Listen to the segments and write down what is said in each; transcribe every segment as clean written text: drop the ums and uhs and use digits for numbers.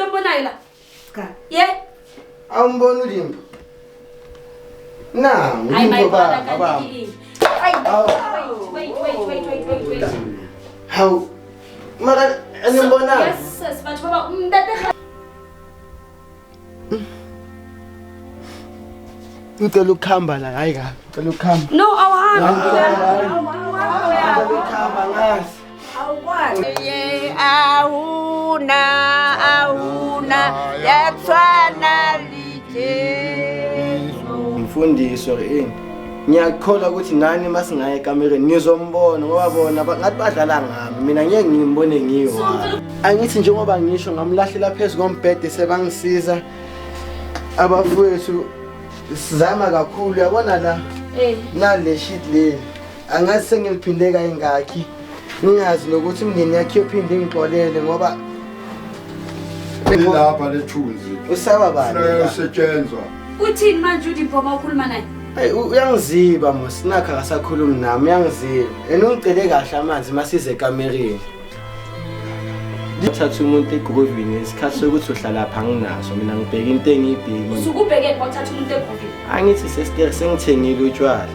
umuntu ombonayo la? Cha. Ye? Awumboni uLimbo? Nangu Hayi my uLimbo brother baba. kanti ke eng? Ai, wait, wait, wait, wait, wait, wait. Hawu. Mara animbonanga? Yes, sis, batho ba ba ntate ga Ngicela ukuhamba la, hayi kabi. Ngicela ukuhamba. No, awuhambi. Ngicela ukuhamba ngazi. Ye ahuna ahuna ya tshwana le Jesu. Mfundisi or ini. Ngiyakholwa ukuthi nani masingaya ekamereni nizombona ngoba bona ngathi badlala ngami mina ngeke ngimbone ngiyo. Angithi njengoba ngisho ngamlahlela phezu kombhede sebangisiza abafowethu sizama kakhulu uyabona la nale shit le angazi sengiliphinde kayingakhi ngingazi nokuthi imndeni yakhe iyophinde ingixolele ngoba Ilapha lethunzi. Usaba bani? Funeka usetshenzwa. Uthini manje uDipho uma ukhuluma naye? Hey, uyangiziba mos nakho akasakhulumi nami uyangiziba. And ungicele kahle amanzi masize ekamereni. Thatha umuntu egroovini isikhathi sokuthi uhlala lapha anginaso mina ngibheka into engiyibhekile. Usuke ubhekeni kwathatha umuntu egroovini? Angithi sister sengithengile utshwala.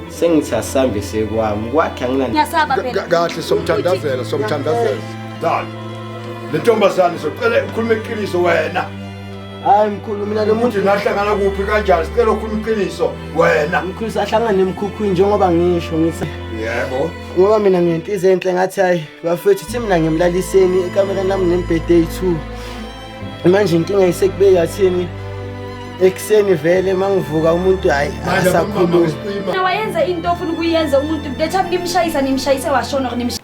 Sengithi asambe sekwami kwakhe angina. Ngiyasaba phela. Kahle somthandazela somthandazela. Dali. Le ntombazane socela ukhulume iqiniso wena. Hayi mkhulu mina lo muntu nahlangana kuphi kanjani sicela ukhulume iqiniso wena. Mkhulu sahlangana emkhukhwini njengoba ngisho ngithi. Yebo. Ngoba mina nginenhliziyo enhle ngathi hayi bafethu thi mina ngimlaliseni ekamereni lami nembhede eyi-2. Manje inkinga isekube yathini ekuseni vele mangivuka umuntu hayi asakhuluma. Mina wayenza into ofuna ukuyenza umuntu the time nimshayisa nimshayise washona or nimshayisa.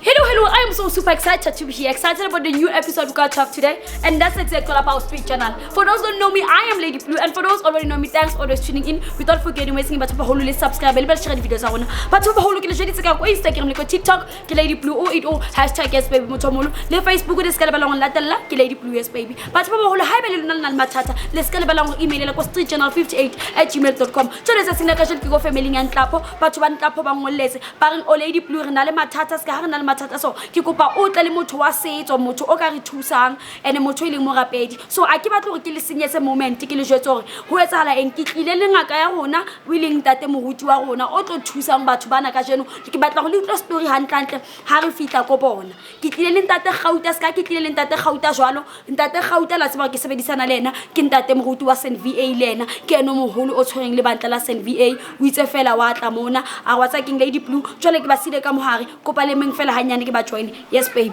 Hello, hello, I am so super excited to be here, excited about the new episode we got to have today, and that's exactly all about Street Channel. For those who don't know me, I am Lady Blue, and for those already know me, thanks for always tuning in. Without forgetting, waiting about to subscribe, le share the videos I want. But to ke le jweditse ka ko Instagram le ko TikTok, ke Lady Blue 080, hashtag yes baby motho o moholo. Le Facebook le ska lebalang ho latella, ke Lady Blue yes baby. Batho ba baholo, haeba le lona le na le mathata, le ska lebalang ho email-ela ko streetchannel58@gmail.com. Jwale tsatsing la kajeno ke ko family ya Ntlapho, batho ba Ntlapho ba ngolletse, ba reng o Lady Blue re na le mathata, ska ha re na le mathata so ke kopa o tle le motho wa setso, motho o ka re thusang, ene motho e leng morapedi. So a ke batle hore ke le senyetse moment ke le jwetse hore ho etsahala eng. Ke tlile le ngaka ya rona, o e leng ntate moruti wa rona o tlo thusang batho bana kajeno. Ke batla ho le utlwa story hantlentle ha re fihla ko bona. Ke tlile le ntate Gauta, ska ke tlile le ntate Gauta jwalo. Ntate Gauta la tseba hore ke sebedisana le yena, ke ntate moruti wa SNVA le yena, ke ena o moholo o tshwereng lebantla la SNVA. O itse fela wa tla mona, a re wa tseba keng Lady Blue, jwale ke ba siile ka mohare, kopa le meng fela hanyane ke ba join. Yes baby.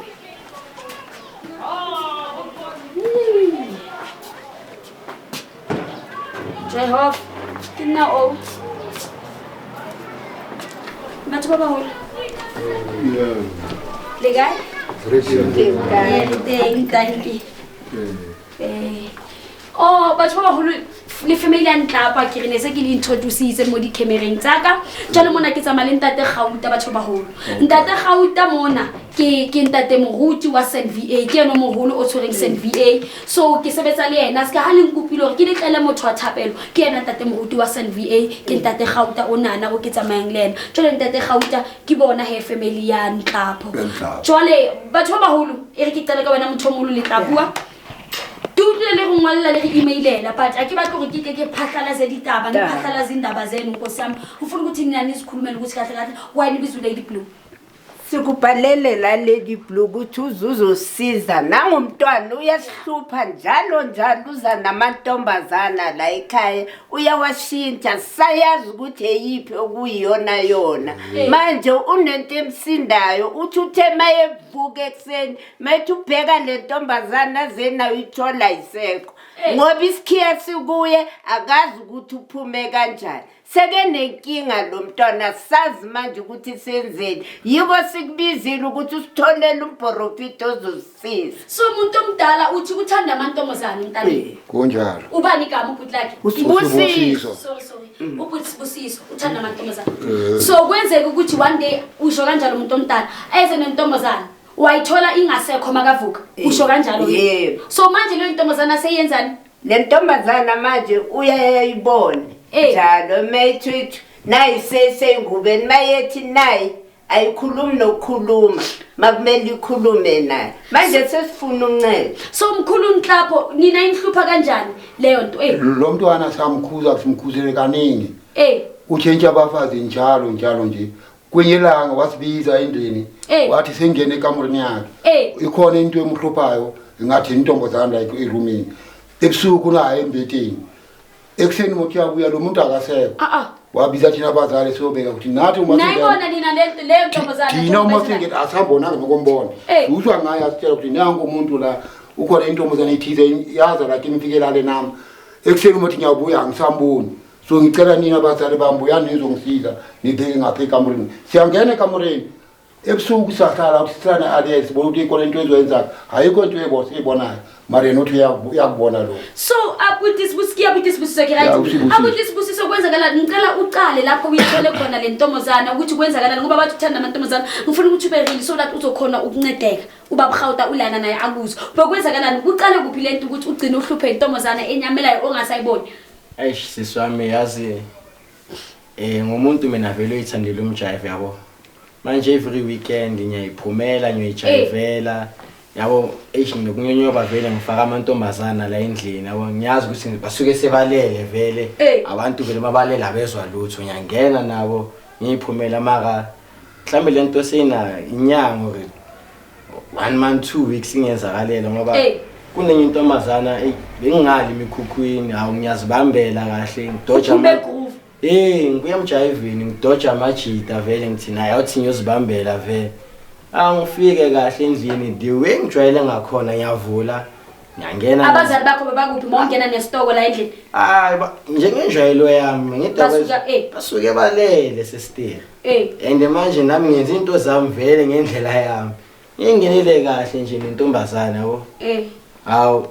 Jehova, ke nna o. Batho ba baholo. Le kae? Re teng. Re teng, thank you. Oh, batho ba baholo le family ya Ntlapa ke re ne se ke le introduce-itse mo di-camereng tsa ka. Jwale mona ke tsamaya le ntate Gauta, batho ba baholo. Ntate Gauta mona ke ntate moruti wa SNVA, ke yena o moholo o tshwereng SNVA. So ke sebetsa le yena, ska ha le nkopile hore ke le tlele motho wa thapelo, ke yena ntate moruti wa SNVA, ke ntate Gauta o nana o ke tsamayang le yena. Jwale ntate Gauta ke bona he family ya Ntlapho. Ntlapho. Jwale batho ba baholo e re ke qale ka wena motho o moholo le tla bua. Ke utlwile le go ngwalla le re email-ela, but a ke batle hore ke tle ke phatlhalatse ditaba, ngi phatlhalatse indaba zenu nkosi yami. Ufuna ukuthi nina nizikhulumele ukuthi kahle kahle why nibizwa Lady Blue? Sikubhalele la Lady Blue ukuthi uzuzosiza nangumntwana uyasihlupha njalo njalo, uza namantombazana la ekhaya uyawashintsha, sayazi ukuthi eyiphi okuyiyona yona. Manje unento emsindayo, uthi uthe mayevuka ekuseni mayethi ubheka le ntombazana aze nayo ithola isekho, ngoba isikhiya sikuye akazi ukuthi uphume kanjani. Sekenenkinga lo mntwana, sazi manje ukuthi senzeni. Yiko sikubizile ukuthi usitholele umprofeti ozosisiza. So umuntu omdala uthi uthanda amantombazane mntana. Kunjalo. Ubani igama ubhuti lakhe? Usibusiso. Sorry, sorry. Ubhuti Sibusiso uthanda amantombazane. So kwenzeka ukuthi one day usho kanjalo umuntu omdala eze nentombazane wayithola ingasekho makavuka. Usho kanjalo ke. Yebo. So manje le ntombazana seyenzani? Le ntombazana manje uyayibona. Njalo mayithu nayi sesengubeni mayethi nayi Ayikhulumi nokukhuluma, makumele ikhulume naye. Manje sesifuna uncedo. So mkhulu Nhlapho, nina inhlupha kanjani leyo nto? Lo mntwana samkhuza, simkhuzele kaningi. Utshentsha abafazi njalo njalo nje. Kwenye ilanga wasibiza endlini, wathi sengene ekamereni yakhe. Ikhona into emhluphayo, ngathi intombazana la erumini. Ebusuku naye embeteni. Ekuseni ngothi uyabuya lo muntu akasekho. Wabiza thina abazali siyobeka ukuthi nathi uma Nayibona nina leyo ntombazana. Thina uma singena asihambonanga nokumbona. Uzwa ngaye asitshela ukuthi nangu umuntu la ukhona intombazana ethize yaza la kimi ifike lale nami. Ekuseni uma uthi ngiyabuya angisamboni. So ngicela nina abazali bami buyani nizongisiza nibheke ngapha ekamereni. Siyangena ekamereni. Ebusuku sahlala ukuthi sihlane alele sibone ukuthi ikhona into ezoyenzaka. Ayikho into eyibonayo. Mara yena uthi uyakubona lokho. So abuti Sibusiso, abuti Sibusiso ke right. Ya, uSibusiso. Abuti Sibusiso kwenzakalani? Ngicela uqale lapho uyithole khona le ntombazana ukuthi kwenzakalani ngoba bathi uthanda amantombazana. Ngifuna ukuthi ube real so that uzokhona ukuncedeka. Ubaba Gauta ulana naye akuzwe. Bekwenzakalani? Kuqale kuphi lento ukuthi ugcine uhluphe intombazana enyamelayo ongasayiboni? Eish sisi wami yazi ngumuntu mina vele uyithandela umjive yabo. Manje every weekend ngiyayiphumela ngiyijayivela. Yabo eish nginokunyonyoba vele ngifaka amantombazana la endlini yabo ngiyazi ukuthi basuke sebalele vele. Abantu vele mabalela abezwa lutho ngiyangena nabo ngiyiphumela mara mhlambe lento seyina inyanga or 1 month 2 weeks ingenzakalela ngoba kunenye intombazana bengingali emikhukhwini hawu ngiyazibambela kahle ngidoja Uphume groove. Ngibuya emjayivini ngidoja amajita vele ngithi naye awuthi ngiyozibambela vele. Angifike kahle endlini the way ngijwayele ngakhona ngiyavula ngiyangena. Abazali bakho bebakuphi uma ungena nesitoko la endlini? Hayi njengenjwayelo yami ngidwa Basuka, basuke balele sister. And manje nami ngenza into zami vele ngendlela yami. Ngingenile kahle nje nentombazana yabo. Hawu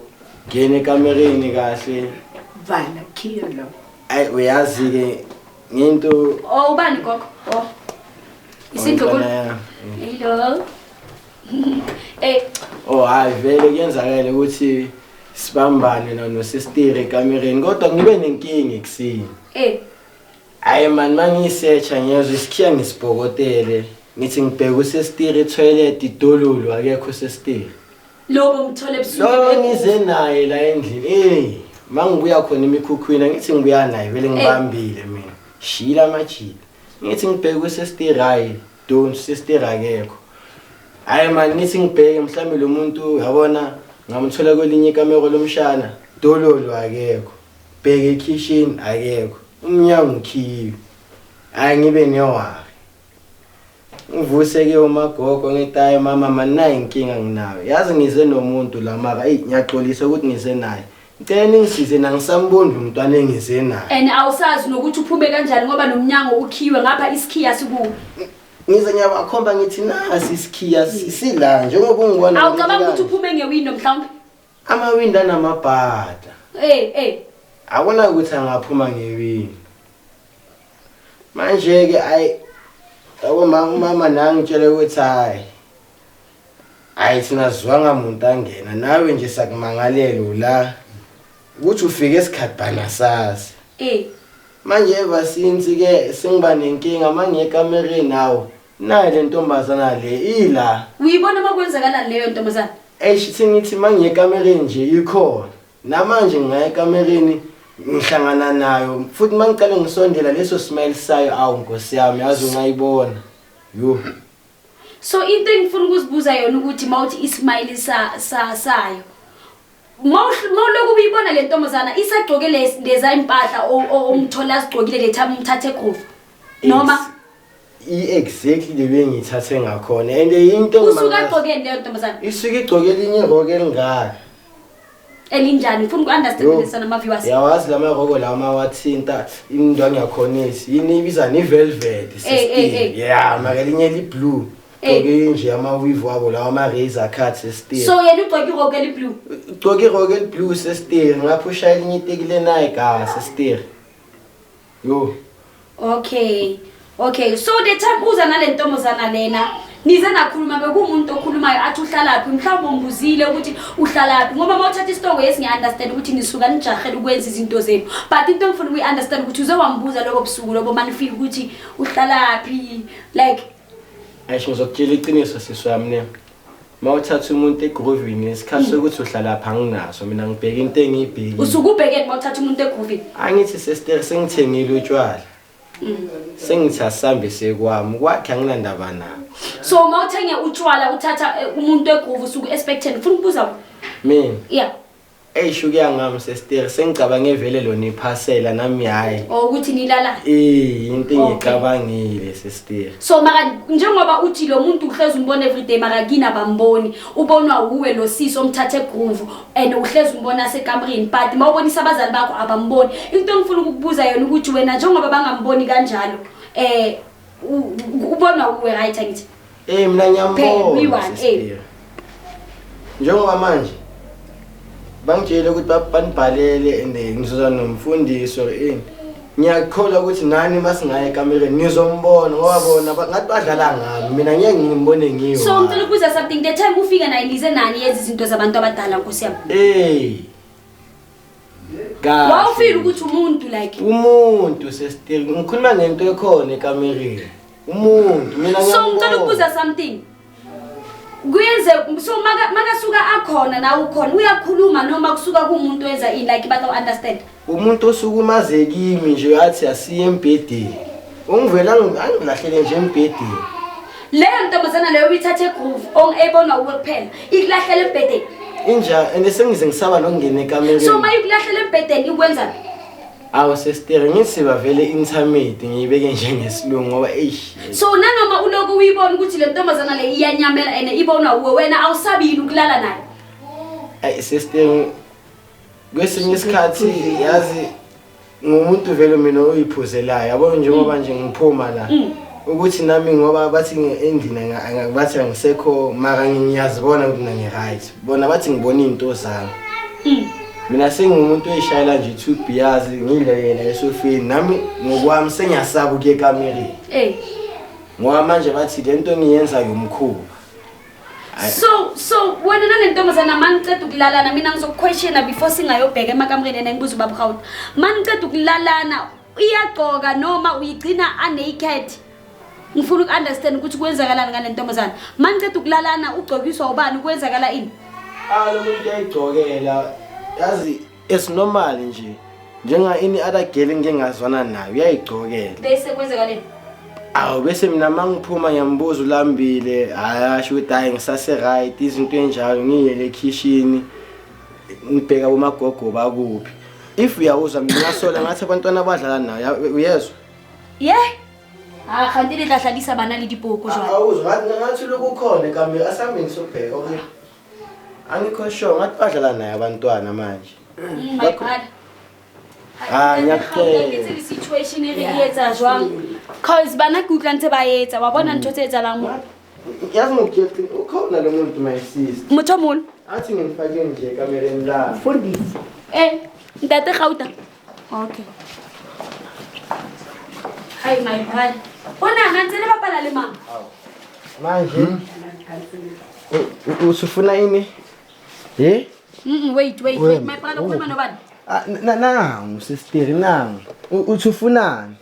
ngene ekamereni kahle. Vala khiyo lo. Ayi uyazi ke ngento Oh ubani gogo? Oh. Isindlu ku. Hello. Oh hayi vele kuyenzakala ukuthi sibambane no sister ekamereni kodwa ngibe nenkinga ekuseni. Hayi man mangisearcha ngiyezwa isikhiya ngisibhokotele. Ngithi ngibheka usister etoilet idololo akekho usister. Lobo mthole ebusuku. Lo ngize naye la endlini. Mangibuya khona emikhukhwini ngithi ngibuya naye vele ngibambile mina. Shila amajita. Ngithi ngibheka usister hayi don't sister akekho. Hayi man ngithi ngibheke mhlambe lo muntu yabona ngamthola kwelinye ikamero lomshana dololo akekho. Bheke ekitchen akekho. Umnyango ukhiwe. Hayi ngibe newari. Ngivuse ke umagogo ngithi hayi mama manayi inkinga nginayo. Yazi ngize nomuntu la mara ngiyaxolisa ukuthi ngize naye. Ngicela ningisize nangisamboni umntwana engize naye. And awusazi nokuthi uphume kanjani ngoba nomnyango ukhiwe ngapha isikhiya sikuwe. Ngize ngiyabakhomba ngithi nasi isikhiya sila njengoba ungibona. Awucabanga ukuthi uphume ngewindow mhlawumbe? Amawindow anamabhada. Akuna ukuthi angaphuma ngewindow. Manje ke ayi yabo mama nangitshela ukuthi hayi. Hayi thina sizwanga umuntu angena nawe nje sakumangalela la ukuthi ufike esikhathi bana sazi. Manje ever since ke sengiba nenkinga mangiye ekamereni nawo nayi le ntombazana le ila. Uyibona makwenzakala leyo ntombazana? Eish sengithi mangiye ekamereni nje ikhona. Namanje ngaya ekamereni ngihlangana nayo futhi mangicela ngisondela leso smile sayo awu Nkosi yami yazi ungayibona. Yo. So into engifuna ukuzibuza yona ukuthi mawuthi ismile sa sayo. Mawuloku uyibona le ntombazana isagcoke leza impahla omthola asigcokile le time umthathe groove. Noma Exactly the way ngithathe ngakhona and into usuka agcoke leyo ntombazana. Isuke igcoke elinye iroko elingaka. Elinjani? Ngifuna uku-understand lesa nama viewers. Yawazi lama roko lawa mawathinta into ngiyakhonisa. Yini ibiza ni velvet sister. Yeah, mara elinye li blue. Gcoke nje ama weave wabo lawa ama razor cut sister. So yena ugcoke iroko eli blue. Ugcoke iroko eli blue sister, ngapho ushaya elinye iteki le Nike sister. Yo. Okay. Okay, so the time uza nale ntombazana lena nize nakhuluma bekuwumuntu okhulumayo athi uhlalaphi mhlawumbe umbuzile ukuthi uhlalaphi ngoba uma uthatha isitoko yes ngiya-understand ukuthi nisuka nijahele ukwenza izinto zenu but into engifuna ukuyi-understand ukuthi uze wambuza lobo busuku lobo manifika ukuthi uhlalaphi like. Ayisho ngizokutshela iqiniso sisi wami ne. Mawuthatha umuntu egroovini isikhathi sokuthi uhlala pha nginaso mina ngibheka into engiyibhekile. Usuke ubhekeni uma uthatha umuntu egroovini? Angithi sister sengithengile utshwala. Sengithi asambe sekwami kwakhe anginandaba nabo. So uma uthenge utshwala uthatha umuntu egroove usuke expecting ufuna ukubuza Mina Yeah. Eish ukuya ngami sister sengicabange vele lona iphasela nami hayi. Or ukuthi nilala. Eh into engicabangile sister. So maka njengoba uthi lo muntu uhlezi umbona everyday maka kina bamboni ubonwa uwe lo sisi omthathe groove and uhlezi umbona sekamereni but mawubonisa abazali bakho abamboni. Into engifuna ukukubuza yona ukuthi wena njengoba bangamboni kanjalo ubonwa uwe right angithi? Eh mina ngiyambona. Sister. Njengoba manje bangitshele ukuthi banibhalele and ngizoza nomfundisi or ini. Ngiyakholwa ukuthi nani masingaya ekamereni nizombona ngoba bona ngathi badlala ngami mina ngeke ngimbone ngiyo. So ngicela ukubuza something the time ufika naye nize nani yenza izinto zabantu abadala nkosi yami. Eh. Kahle. Wawufila ukuthi umuntu like umuntu sister ngikhuluma ngento ekhona ekamereni. Umuntu mina So ngicela ukubuza something. Kuyenze so makasuka akhona nawe ukhona uyakhuluma noma kusuka kumuntu wenza ini like batho understand. Umuntu osukumaze kimi nje athi asiye embhedeni. Ungivela angilahlele nje embhedeni. Leyo ntombazana leyo uyithathe groove on ebonwa uwe kuphela. Ikulahlela embhedeni. Inja and sengize ngisaba nokungena ekamereni. So uma ikulahlela embhedeni ikwenza Awu sister ngisiba vele intimate ngiyibeke njengesilungu ngoba eish. So nanoma uloku uyibona ukuthi le ntombazana le iyanyamela and ibonwa uwe wena awusabi yini ukulala nayo? Ay sister kwesinye isikhathi yazi ngumuntu vele mina oyiphuzelayo yabo njengoba nje ngiphuma la ukuthi nami ngoba bathi endlini bathi angisekho mara ngiyazibona ukuthi mina ngi-right bona bathi ngibona iy'nto zami mina sengingumuntu oyishayela nje two beers ngidlekela esofeni nami ngokwami sengiyasaba ukuya ekamereni ngoba manje bathi le nto engiyenzayo umkhuba. So wena nale ntombazana maniceda ukulalana mina ngizokuquestiona before singayobheka emakamreni ene ngibuza ubaba Gauta. Maniceda ukulalana uyagcoka noma uyigcina a-naked? Ngifuna uku-understand ukuthi kwenzakalani ngale ntombazana. Maniceda ukulalana ugcokiswa ubani kwenzakala ini? Ah lo muntu uyayigcokela. Yazi it's normal nje. Njenga any other girl engike ngazwana nayo uyayigcokela. Bese kwenzakaleni? Awu bese mina mangiphuma ngiyambuza ulambile, hayi asho ukuthi hayi ngisase right izinto enjalo ngiyele ekhishini ngibheka bomagogo bakuphi. If uyawuzwa mina ngasola ngathi abantwana abadlala nayo uyezwa? Yeah. Ah kanti le tla hlalisa bana le dipoko jwale. Awuzwa ngathi lokhu khona ekambe asambeni sobheka okay. Angikho sure ngathi badlala naye abantwana manje. My brother. Ah ngiyakutshela. Ke tsebe situation e re e etsa jwang? Cause bana ke utlwa ntse ba etsa wa bona ntho tse etsahalang mo. Yazi ngokutshela ukhona lo muntu my sister. Motho o moholo. Athi ngimfake nje ekamereni la. Mfundisi. Ntate Gauta. Okay. Hi my brother. Ona na ntse le bapala le mang? Manje. Usufuna ini? Eh? Wait, wait, wait. My brother ukhuluma nobani? Ah, nangu sister nangu. Uthufunani?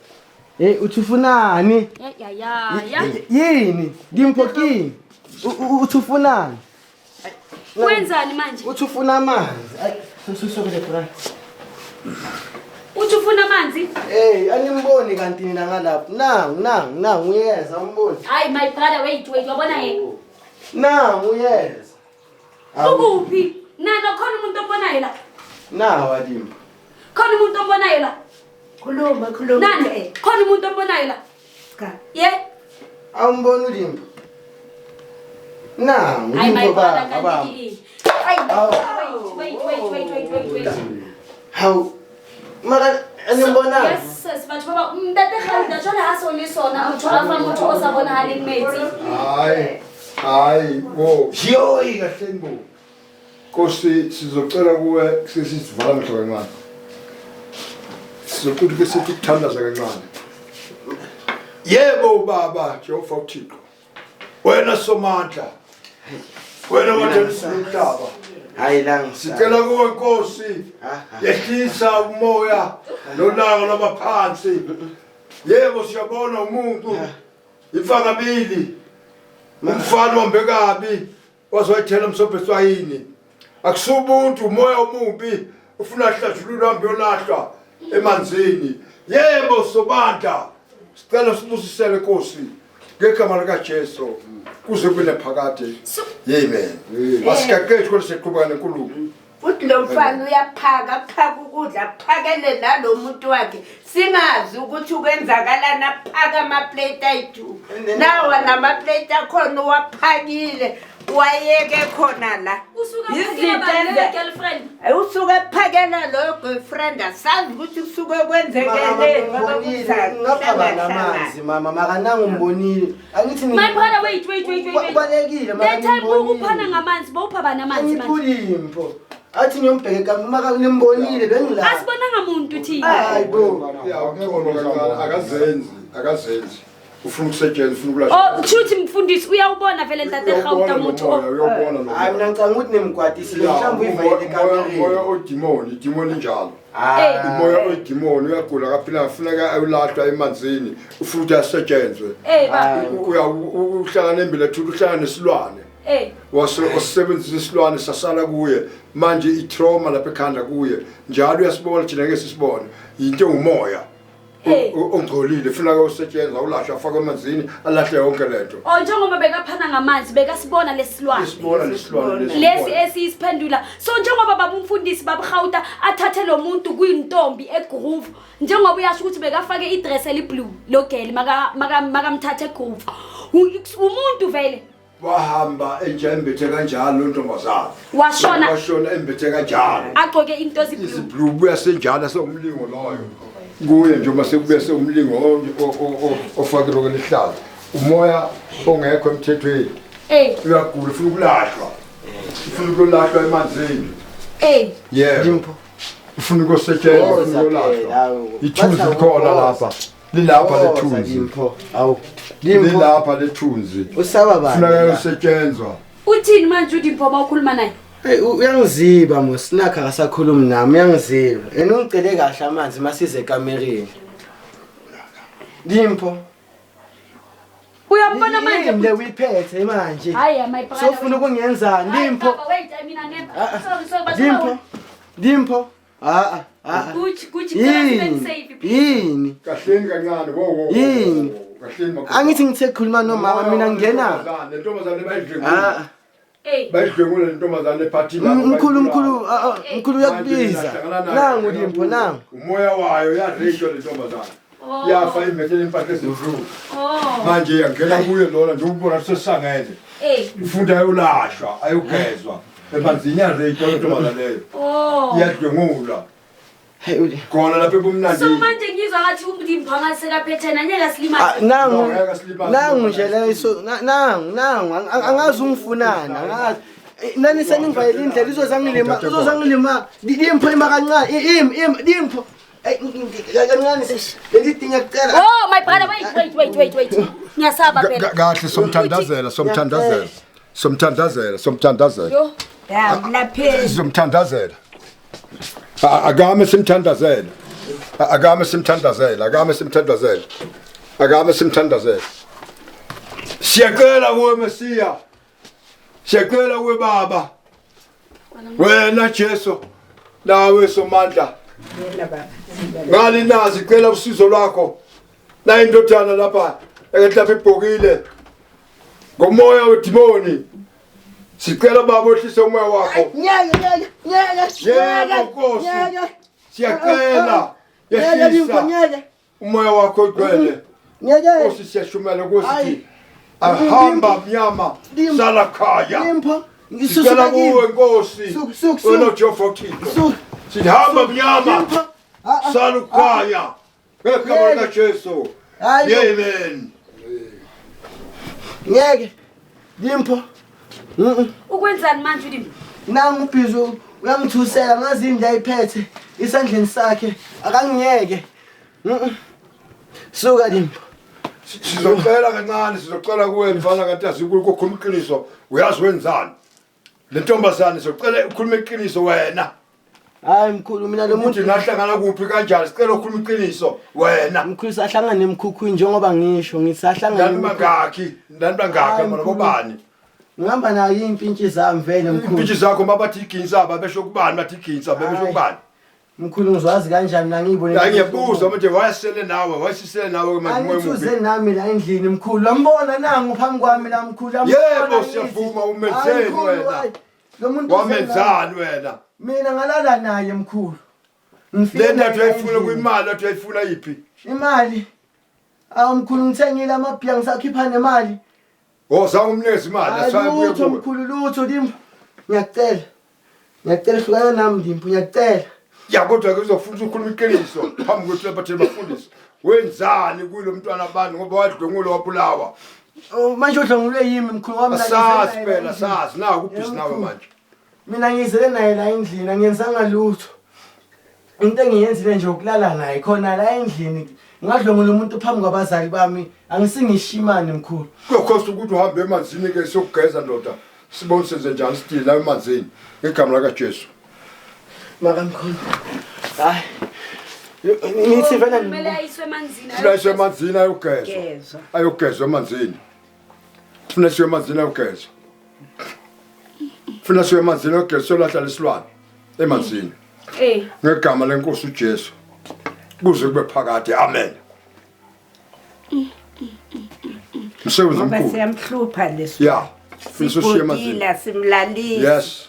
Eh, uthufunani? Ya ya ya. Yini? Ngimphokini. Uthufunani? Wenzani manje? Uthufuna amanzi. Ay, susukule bra. Uthufuna amanzi? Eh, animboni kanti nina ngalapho. Nangu, nangu, nangu uyeza umboni. Hayi my brother, wait, wait. Wabona yena? Nangu uyeza. Ukuphi? Nana khona umuntu ombonayo la? Nawu alimba. Khona umuntu ombonayo la? Khuluma, khuluma. Nana, khona umuntu ombonayo la? Cha. Ye? Awumboni ulimba? Nangu, Hayi my ulimba brother baba. kanti yini? Hayi, wait, wait, wait, wait, wait, wait. Hawu. Mara animbonanga. Yes, sis, batho ba ntate Gauta jwale ha so le sona motho a fa motho o sa bonahaleng metsi. Hayi. Hayi, wo. Yoyi. Kahleni bo. Nkosi sizocela kuwe sesivala amehlo kancane. Sizocela ke sithi ukuthandaza kancane. Yebo baba Jehova uThixo. Wena somandla. Wena wathembisa umhlaba. Hayi la Sicela kuwe Nkosi. Yehlisa umoya nolaka lwabaphansi. Yebo siyabona umuntu ifakabili. Umfana uhambe kabi waze wayithela umsobho eswayini. Akusubuntu umoya omubi ufuna ahlajululwe hambe yolahlwa emanzini. Yebo sobandla sicela sibusisele Nkosi ngegama likaJesu kuze kube phakade. Amen. Asikaqethi kodwa siqhubeka nenkulumo. Futhi lo mfana uyaphaka aphaka ukudla aphakele nalo muntu wakhe singazi ukuthi ukwenzakalani aphaka amaplate ayi-two nawa namaplate akhona uwaphakile wayeke khona la Usuka Izinto phakela enze- leyo girlfriend. Usuke ephakela loyo girlfriend asazi ukuthi kusuke kwenzekeleni Ngapha namanzi mama makananga umbonile. Angithi ni My brother wait wait wait wait. wait. Kubalekile maka That time nimbonile. ukuphana ngamanzi bowupha bani amanzi manje. Angiphuli impho. Athi ngiyombheka ekamva maka nimbonile bengila. Asibonanga muntu thina. Hayi bo. Ya uxolo kancane akazenzi akazenzi. Ufuna ukusetshenziswa ufuna ukulashwa. Oh, kushuthi mfundisi uyawubona vele ntate Gauta motho. o. Uyawubona lo. Hayi mina ngicanga ukuthi nimgwadisile mhlawumbe uyivayele Umoya ekamereni. odimoni, idimoni njalo. Hayi. Umoya oyidimoni uyagula kaphila kufuneka ayolahlwa emanzini futhi asetshenzwe. Eh ba. Uya uhlangana embila thula uhlangana nesilwane. Eh. Wase osebenzisa isilwane sasala kuye manje i-trauma lapha ekhanda kuye njalo uyasibona thina ngeke sisibone yinto umoya Eh. ongcolile funeka usetshenzwa ulahlwe afakwe emanzini alahle yonke lento. Oh njengoba bekaphana ngamanzi bekasibona lesilwane. Isibona lesilwane Lesi esiyisiphendula. So njengoba baba umfundisi babuGauta athathe lo muntu kuyintombi egroove njengoba uyasho ukuthi bekafake idress eliblue lo girl maka maka makamthathe egroove. Umuntu vele Wahamba ejembethe kanjalo ntombazana. Washona. Washona embethe kanjalo. Agqoke into eziblue. Iziblue buya senjalo sewumlingo loyo. Kuye nje uma sekubuya sewumlingo ofake lokho lihlaza. Umoya ongekho emthethweni. Eh. Uyagula ufuna ukulahlwa. Ufuna ukulahlwa emanzini. Eh. Yebo. Limpho. Ufuna ukusetshenzwa ufuna ukulahlwa. Ithunzi likhona lapha. Lilapha lethunzi. Limpho. Awu. Limpho. Lilapha lethunzi. Usaba bani? Funeka usetshenzwa. Uthini manje uDimpho mawukhuluma naye? Hey uyangiziba mo sinakha akasakhulumi nami uyangiziba. Yena ungicele kahle amanzi masize ekamereni. Limpho. Uyambona manje? Yini le uyiphethe manje? Hayi my brother. Sofuna ukungenzani Limpho? Baba wait, I mean I never. Ah, ah. Sorry sorry but Limpho. Limpho. Ah ah. Gucci Gucci can save please. Yini? Kahleni kancane wo wo. Yini? Kahleni makhosi. Angithi ngithe khuluma nomama mina ngena. Le ntombazane bayidlwengula. Ah. Eh. Bayidlwengula le ntombazane ephathini. Mkhulu mkhulu ah, ah, mkhulu uyakubiza. Nangu Limpho nangu. Umoya wayo yareyishwa le ntombazane. Oh. Yafa imbethele impahla eziblue. Oh. Manje yangena kuye lona nje ukubona sesangene. Eh. Ufunda ayolashwa, ayogezwa. Emanzini yareyishwa le ntombazane leyo. Oh. Iyadlwengula. Hey uli. Khona lapha ebumnandini. So manje ngizwa ngathi uMdimpho angasekaphethe nanyeka Ah, silimaze. nangu No, ngeke asilimaze. nangu nje la iso nangu nangu angazi ungifunani angazi. Nani seningivayele indlela izozangilima izozangilima Limpho ima kancane im im Limpho. Kancane leli dinga kucela. Oh my brother wait wait wait wait wait. Ngiyasaba phela. Kahle somthandazela somthandazela. Somthandazela somthandazela. Yo. Ya mlapheni. Sizomthandazela. Akame simthandazela. Akame simthandazela, akame simthandazela. Akame simthandazela. Siyacela kuwe Mesiya. Siyacela kuwe Baba. Wena Jesu nawe Somandla. Ngali nazi cela usizo lwakho. La indodana lapha ekehlapha ibhokile. Ngomoya wedimoni. Sicela Baba wehlise umoya wakho. Nyeke nyeke nyeke. Yebo Nkosi. Nyeke. Siyacela. Nyeke Limpho Yehlisa nyeke. umoya wakho ogcwele. Nyeke. Nkosi siyashumela Nkosi. Hayi. Ahamba mnyama Limpho. sala khaya. Limpho. Sicela kuwe Nkosi. Suka, suka, suka. Wena Jehova uThixo. Suka. Sithi hamba mnyama Limpho. Ah, ah. sala ukhaya. Ngegama likaJesu. Hayi. Amen. Ngeke. Limpho. Ukwenzani manje uDimpho? Nangu ubhizi uyangithusela ngazi indlu ayiphethe isandleni sakhe akangiyeke. Suka Limpho. Sizocela kancane sizocela kuwe mfana kanti azi ukukhuluma iqiniso uyazi wenzani. Le ntombazane sizocela ukhuluma iqiniso wena. Hayi mkhulu, mina lo muntu muntu nahlangana kuphi kanjani? Sicela ukhuluma iqiniso wena. Mkhulu, sahlangana emkhukhwini njengoba ngisho ngithi sahlangana Nani bangakhi? Nani bangakhi Hayi, mana mkhulu. bobani? Ngihamba nayo iy'mpintshi zami vele mkhulu. Impintshi zakho mabathi iginsa babesho kubani, bathi iginsa babesho Hayi. kubani? Mkhulu, ngizwazi kanjani mina ngiyibone? Hayi, ngiyabuza manje, wayesele nawe, wayesisele nawe manje umoya Angithi uze omubi. nami la endlini mkhulu, lambona nangu phambi kwami la mkhulu, lambona Yebo, ngithi. siyavuma, umenzeni Hayi, mkhulu, wena? hayi. Lo muntu uze nami. Wamenzani wena? Mina ngalala naye mkhulu. Ngifike Le nto naye athi uyayifuna endlini. kuyimali, athi uyayifuna yiphi? Imali. Awu mkhulu, ngithengile amabhiya, ngisakhipha nemali. Oh, zange umnikeze imali, Hayi, asaye buye lutho kuwe. mkhulu, lutho Limpo. Ngiyacela. Ngiyacela, hlukana nami Limpo, ngiyacela. Ya, kodwa ke uzofuna ukuthi ukhulume iqiniso phambi kwethu lapha thina bafundisi. Wenzani kulo mntwana abantu ngoba wadlwengulwa wabulawa? Oh, manje udlwengulwe yimi mkhulu wami. Asazi phela, sazi naku ubhizi nawe Mkhulu. manje. Mina ngizele naye la endlini, angiyenzanga lutho. Into engiyenzile nje ukulala naye khona la endlini. Ngadlwengula umuntu phambi kwabazali bami, angisingishimane mkhulu. Kuyokhosta ukuthi uhambe emanzini ke siyokugeza ndoda. Sibone senze njani sidile la emanzini ngegama lakaJesu. Maka mkhulu. Hayi. Ngithi vele Kumele ayiswe emanzini. Funa isiwe emanzini ayogezwa. Gezwa. Ayogezwa emanzini. Funa isiwe emanzini ayogezwa. Funa isiwe emanzini ayogezwa, siyolahla lesilwane emanzini. Ngegama lenkosi uJesu. Kuze kube phakade. Amen. Msebenzi Ngoba omkhulu. siyamhlupha leso. Yeah. Funa sishiye emanzini. Sibhodile simlalisa. Yes.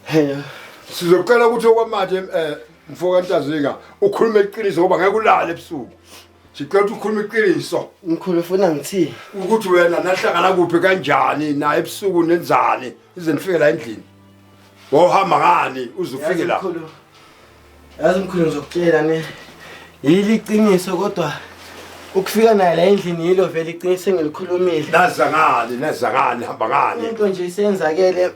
Hey. Sizocela ukuthi okwamanje mfoka Ntazinga ukhulume iqiniso ngoba ngeke ulale ebusuku. Sicela ukuthi ukhulume iqiniso Mkhulu, ufuna ngithini? ukuthi wena nahlangana kuphi kanjani na ebusuku nenzani ize nifike la endlini. Wawuhamba ngani uze ufike la? Mkhulu. Yazi mkhulu, ngizokutshela ne. Yili iqiniso kodwa ukufika naye la endlini yilo vele iqiniso engilikhulumile. Naza ngani, naza ngani, hamba ngani? Into nje isenzakele.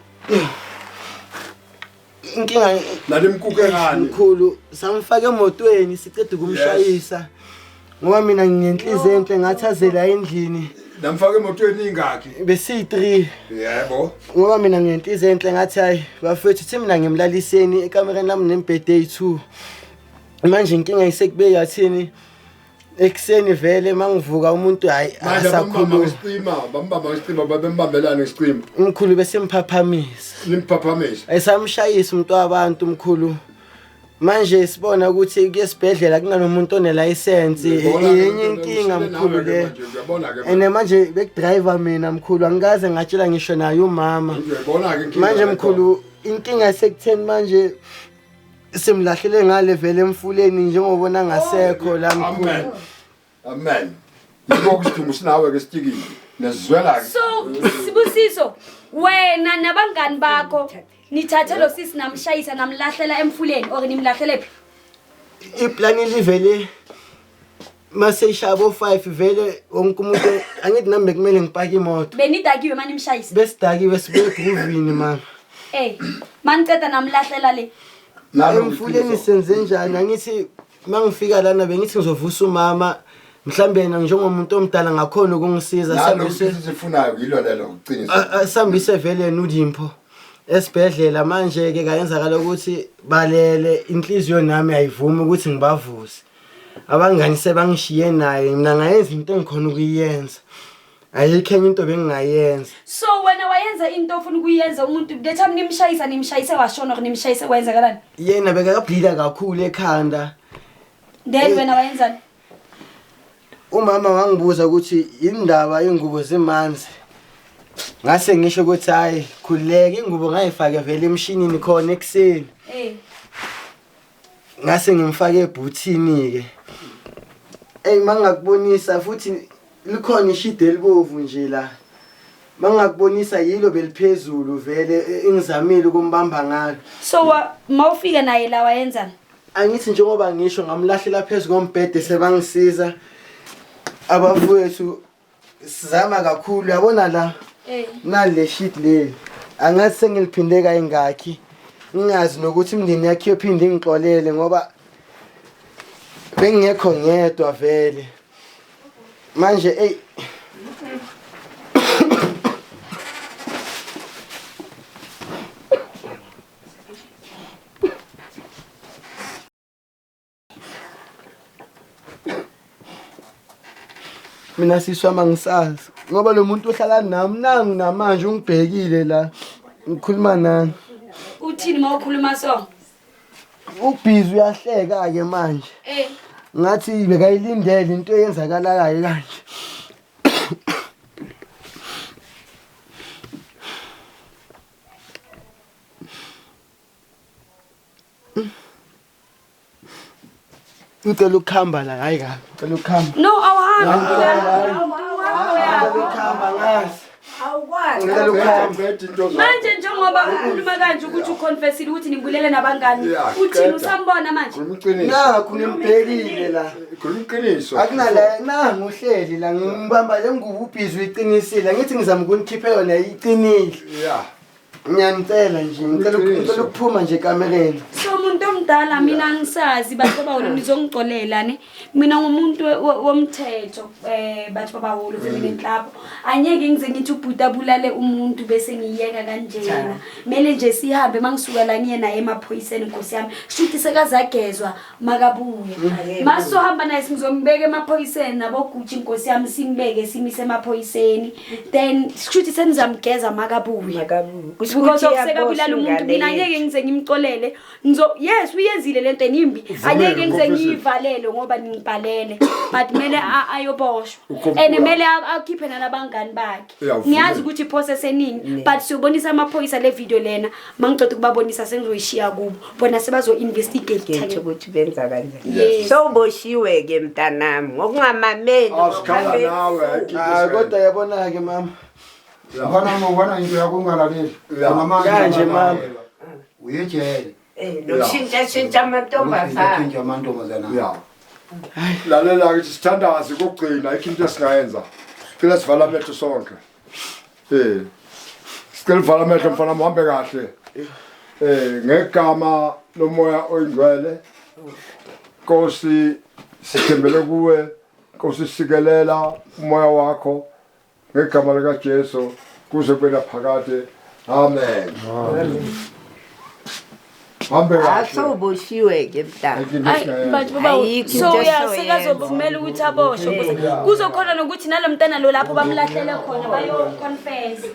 Inkinga Nalimkuke ngani? mkhulu, samfaka emotweni siceda ukumshayisa. Ngoba mina nginenhliziyo enhle ngathi aze la endlini. Namfaka emotweni ingakhi? Besiyi-3. Yebo. Ngoba mina nginenhliziyo enhle ngathi hayi bafethu thi mina ngimlaliseni ekamereni lami nembhede eyi-2. Manje inkinga isekube yathini ekuseni vele mangivuka umuntu hayi Manje bambamba asakhuluma. ngesicima, bambamba ngesicima, babembambelana ngesicima. Mkhulu, besimphaphamisa. Nimphaphamisa. Ayisamshayisa umuntu wabantu mkhulu. Manje sibona ukuthi kuyesibhedlela kunanomuntu onelicense, yenye inkinga mkhulu le. Uyabona ke And manje bekudriver mina mkhulu, angikaze ngatshela ngisho naye umama. Uyabona ke inkinga. Manje mkhulu, inkinga sekutheni manje simlahlele ngale vele emfuleni njengobona ngasekho la mkhulu. Amen. Amen. Yiko kusidingo sinawe ke sitikile. Nesizwela ke. So Sibusiso, wena nabangani bakho nithathe lo sisi namshayisa namlahlela emfuleni or nimlahlele phi? Iplani livele mase ishabo 5 vele wonke umuntu, angithi nami bekumele ngipake imoto. Benidakiwe mani nimshayisa? Besidakiwe, sibuye egroovini mama. Maniceda namlahlela le. Nalo Emfuleni senze njani? Angithi mangifika lana bengithi ngizovusa umama, mhlambe yena njengomuntu omdala ngakhona ukungisiza, Nalo sihambise sifunayo yilo lelo uqiniso. Sihambise vele noDimpho esibhedlela. Manje ke kayenzakala ukuthi balele, inhliziyo nami ayivumi ukuthi ngibavuse. Abangani sebangishiye naye, mina ngayenza into engikhona ukuyenza. Ayikho enye into bengingayenza. So wena wayenza into ofuna ukuyenza umuntu the time nimshayisa, nimshayise washona or nimshayise kwenzakalani? Yena bekakabhlida kakhulu ekhanda. Then wena wayenzani? Umama wangibuza ukuthi indaba ingubo zimanzi. Ngase ngisho ukuthi hayi khululeka, ingubo ngayifake vele emshinini khona ekuseni. Ngase ngimfake ebhuthini ke. Ey, mangakubonisa futhi likhona ishide elibovu nje la. Mangakubonisa yilo beliphezulu vele, engizamile ukumbamba ngalo. So mawufika naye la wayenzani? Angithi njengoba ngisho ngamlahlela phezulu kombhede, sebangisiza abafowethu, sizama kakhulu yabona la. Nale sheet le angathi sengiliphinde kayingakhi, ngingazi nokuthi imindeni yakhe iyophinde ingixolele ngoba bengingekho ngedwa vele. Manje ey, Mina sisi wami angisazi ngoba lo muntu ohlala nami nangu namanje ungibhekile la ngikhuluma nani. Uthini uma ukhuluma so? Ubhizi uyahleka-ke manje. Eh. Ngathi bekayilindele into eyenzakalayo kanje. Ngicela ukuhamba la, hayi kabi. Ngicela ukuhamba. No, awuhambi. Ngicela ukuhamba ngazi. Awukwazi. Ngicela ukuhamba. Manje njengoba ukhuluma kanje ukuthi uconfessile ukuthi nibulele nabangani, Yeah, uthini qeda. usambona manje? Khuluma iqiniso. Nakhu ngimbhekile la. Khuluma iqiniso. Akunala nangu uhleli la ngibamba le ngubo ubhizi uyiqinisile. Ngithi ngizama ukunikhiphela yona iqinile. Yeah. Ngiyanicela nje, ngicela ukuphuma nje ekamereni. So umuntu omdala mina angisazi batho baholo nizongicolela ne. Mina ngumuntu womthetho batho baholo Feminine Club. Angeke ngize ngithi ubhuti abulale umuntu bese ngiyeka kanjena. Mele nje sihambe mangisuka la ngiye naye emaphoyiseni Nkosi yami. Shuthi sekazagezwa makabuye. Masohamba naye sizombeka emaphoyiseni nabo Gucci Nkosi yami simbeke simise emaphoyiseni. Then shuthi senizamgeza makabuye. Makabuye. Because of sekabulala umuntu mina angeke ngize ngimxolele. Ngizo yes uyenzile lento enimbi. Angeke ngize ngiyivalele ngoba ningibhalele. But mele ayoboshwa. And mele akhiphe nalabangani bakhe. Ngiyazi ukuthi process eningi but siyobonisa amaphoyisa le video lena. Mangicela ukubabonisa sengizoyishiya kubo. Bona sebazo investigate ukuthi benza kanjani. So uboshiwe ke mntanami ngokungamameli. Asikhala nawe. Kodwa yabona ke mama. Ubona into yakho ungalaleli. Kanje mama. Uyejele. Nokushintsha shintsha amantombazana. Ushintsha amantombazana. Yeah. Lalela ke sithandaze kokugcina ayikho into esingayenza. Sicela sivala amehlo sonke. Sicela uvala amehlo mfana uhambe kahle. Ngegama lomoya oyingcwele. Nkosi sithembele kuwe. Nkosi sikelela umoya wakho ngegama lika Jesu kuze kube phakade. Amen. Hambe kahle. Asuboshiwe ke mntana. So sekazobumela ukuthi aboshwe kuzokhona nokuthi nalomntana lo lapho bamlahlele khona bayo confess.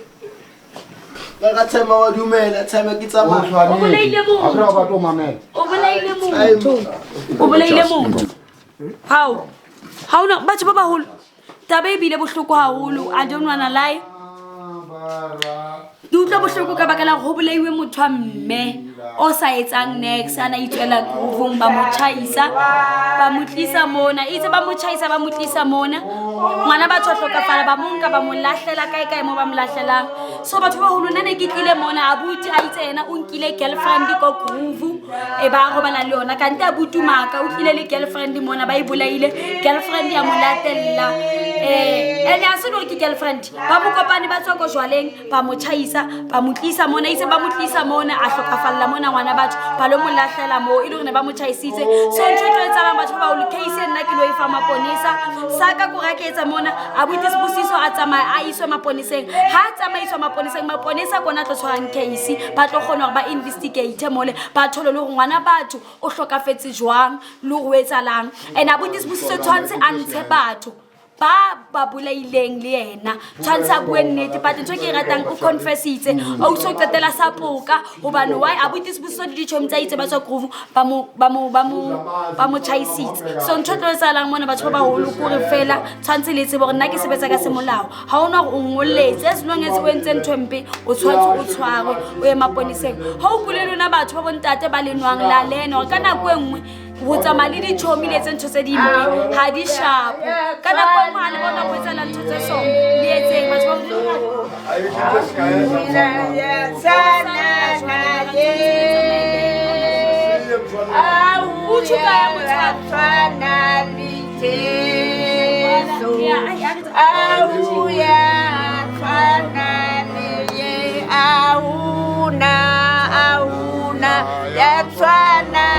Ngakathema wadumela thema ke tsamaya. Ubulayile muntu. Ubulayile muntu. Ubulayile muntu. Hawu. Hawu na batho ba baholo. Taba e bile bohloko haholo. I don't wanna lie. Ke utlwa bohloko ka baka la go bolaiwe motho wa mme o sa etsang next ana itswela groovong ba mo tjhaisa ba mo tlisa mona itse ba mo tjhaisa ba mo tlisa mona ngwana batho hlokafala ba mo nka ba mo lahlela kae kae mo ba mo lahlelang. So batho ba baholo nna ne ke tlile mona abuti a itse yena o nkile girlfriend ko groove e ba robala le yona kante abuti maka o tlile le girlfriend mona ba e bolaile girlfriend ya mo latella. Ene a se no ke girlfriend ba mo kopane ba tswa ko jwaleng ba mo tjhaisa ba mo tlisa mona itse ba mo tlisa mona a hlokafalla mona ngwana batho ba lo mo lahlela mo e le hore ba mo tjhaisitse. So ntho e tlo etsahalang batho ba baholo case nna ke lo e fa maponesa sa ka ko raketsa mona abuti Sibusiso a tsamaya a iswe maponeseng ha a tsamaiswa maponeseng maponesa kona tlo tshwarang case ba tlo kgona hore ba investigate mole ba thole le hore ngwana batho o hlokafetse jwang le ho etsahalang. And abuti Sibusiso tshwantse a ntshe batho ba ba bolaileng le yena tshwantse a bue nnete but ntho ke e ratang o confessitse o so qetela sa poka hobane why abuti Sibusiso le ditjhomi tsa itse ba tswa groove ba mo tjhaisitse. So ntho tlo etsahalang mona batho ba baholo ke hore fela tshwantse le tsebe hore nna ke sebetsa ka semolao ha hona hore o ngolletse as long as o entse ntho empe o tshwantse o tshwarwe o ye maponeseng. Ha o bule lona batho ba bontate ba lenwang la lena hore ka nako e nngwe ho tsamaya le ditjhomi le etse ntho tse dimpe ha di shapo ka nako e nngwe ha le bona ho etsahala ntho tse so le etseng batho ba Ahuna, ahuna, yatswana.